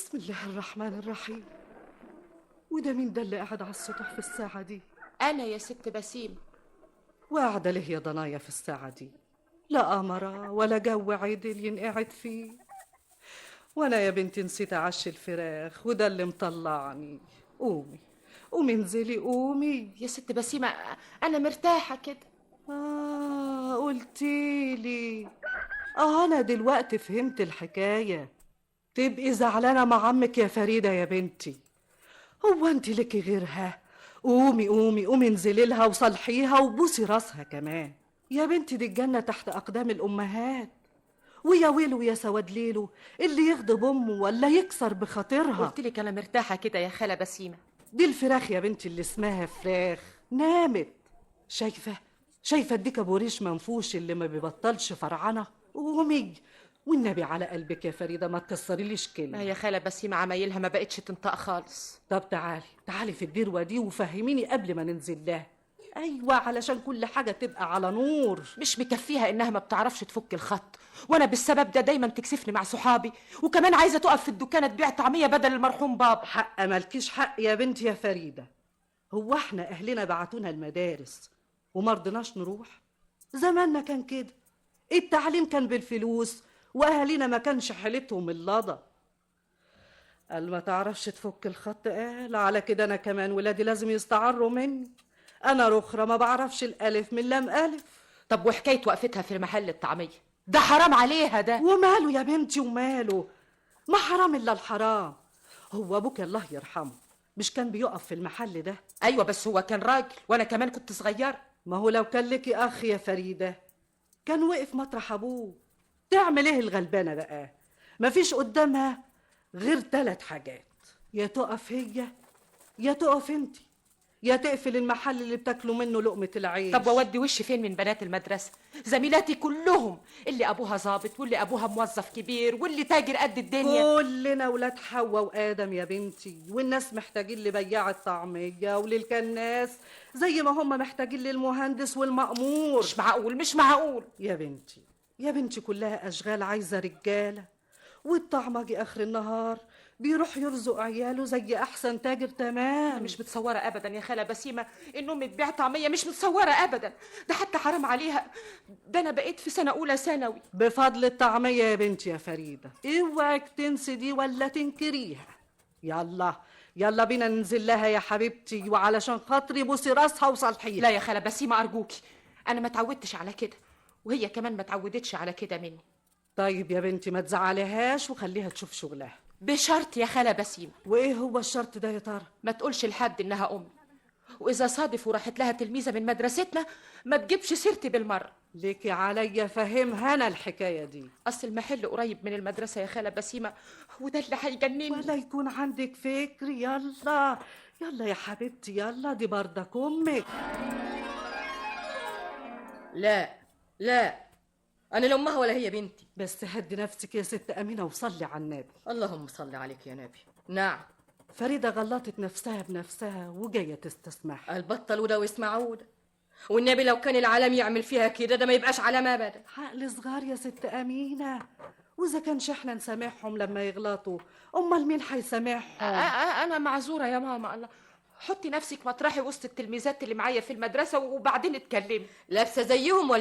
بسم الله الرحمن الرحيم. وده مين ده اللي قاعد على السطح في الساعة دي؟ أنا يا ست بسيمة. وقاعدة ليه يا ضنايا في الساعة دي؟ لا قمرة ولا جو عدل ينقعد فيه. وأنا يا بنتي نسيت أعشي الفراخ وده اللي مطلعني. قومي قومي انزلي قومي. يا ست بسيمة أنا مرتاحة كده. قلتيلي. أنا دلوقتي فهمت الحكاية. تبقي زعلانة مع عمك يا فريدة يا بنتي. هو انت لك غيرها؟ قومي قومي قومي انزلي لها وصلحيها وبوسي راسها كمان. يا بنتي دي الجنة تحت أقدام الأمهات. ويا ويلو يا سواد ليلو اللي يغضب أمه ولا يكسر بخاطرها. قلت لك أنا مرتاحة كده يا خالة بسيمة. دي الفراخ يا بنتي اللي اسمها فراخ نامت. شايفة الديك أبو ريش منفوش اللي ما بيبطلش فرعنة. قومي والنبي على قلبك يا فريدة ما تكسريليش كلمة. ما يا خالة بسيمة عمايلها ما بقتش تنطق خالص. طب تعالي تعالي في الدروة دي وفهميني قبل ما ننزل لها. أيوة علشان كل حاجة تبقى على نور. مش مكفيها إنها ما بتعرفش تفك الخط، وأنا بالسبب ده دايما تكسفني مع صحابي، وكمان عايزة تقف في الدكانة تبيع طعمية بدل المرحوم بابا. حق مالكيش حق يا بنتي يا فريدة. هو احنا أهلنا بعتونا المدارس وما رضيناش نروح؟ زماننا كان كده، التعليم كان بالفلوس واهالينا ما كانش حالتهم اللضا. قال ما تعرفش تفك الخط، قال على كده انا كمان ولادي لازم يستعروا مني. انا رخرة ما بعرفش الالف من لام الف. طب وحكاية وقفتها في محل الطعمية ده حرام عليها ده. وماله يا بنتي وماله؟ ما حرام الا الحرام. هو ابوك الله يرحمه مش كان بيقف في المحل ده؟ ايوه بس هو كان راجل وانا كمان كنت صغيرة. ما هو لو كان لك اخ يا فريدة كان وقف مطرح ابوه. تعمل ايه الغلبانه بقى؟ مفيش قدامها غير 3 حاجات، يا تقف هي، يا تقف انت، يا تقفل المحل اللي بتاكلوا منه لقمة العيش. طب واودي وشي فين من بنات المدرسة؟ زميلاتي كلهم اللي ابوها ظابط واللي ابوها موظف كبير واللي تاجر قد الدنيا. كلنا ولاد حواء وادم يا بنتي، والناس محتاجين لبياع الطعمية وللكناس زي ما هم محتاجين للمهندس والمأمور. مش معقول مش معقول يا بنتي يا بنتي، كلها أشغال عايزة رجالة، والطعمجي آخر النهار بيروح يرزق عياله زي أحسن تاجر. تمام. مش متصورة أبدا يا خالة بسيمة إن أمي تبيع طعمية، مش متصورة أبدا. ده حتى حرام عليها، ده أنا بقيت في سنة أولى ثانوي بفضل الطعمية يا بنتي يا فريدة. اوعك تنسي دي ولا تنكريها. يلا يلا بينا ننزل لها يا حبيبتي، وعلشان خاطري بوسي راسها وصالحيها. لا يا خالة بسيمة أرجوكي، أنا ما تعودتش على كده وهي كمان ما تعودتش على كده مني. طيب يا بنتي ما تزعليهاش وخليها تشوف شغلها. بشرط يا خالة بسيمة. وايه هو الشرط ده يا ترى؟ ما تقولش لحد انها امي، واذا صادف وراحت لها تلميذة من مدرستنا ما تجيبش سيرتي بالمرة. ليكي عليا فهمها انا الحكاية دي. اصل المحل قريب من المدرسة يا خالة بسيمة وده اللي هيجنني. ولا يكون عندك فكر. يلا يلا يا حبيبتي يلا، دي بردك امك. لا لا أنا لا أمها ولا هي بنتي. بس هدي نفسك يا ست أمينة وصلي على النبي. اللهم صل عليك يا نبي. نعم. فريدة غلطت نفسها بنفسها وجاية تستسمح. البطل وده واسمعوا ده، والنبي لو كان العالم يعمل فيها كده ده ما يبقاش علم أبدا. عقل صغار يا ست أمينة، وإذا كانش إحنا نسامحهم لما يغلطوا أمال مين هيسامحهم؟ أنا معذورة يا ماما. الله، حطي نفسك مطرحي وسط التلميذات اللي معايا في المدرسة وبعدين اتكلمي. لابسة زيهم ولا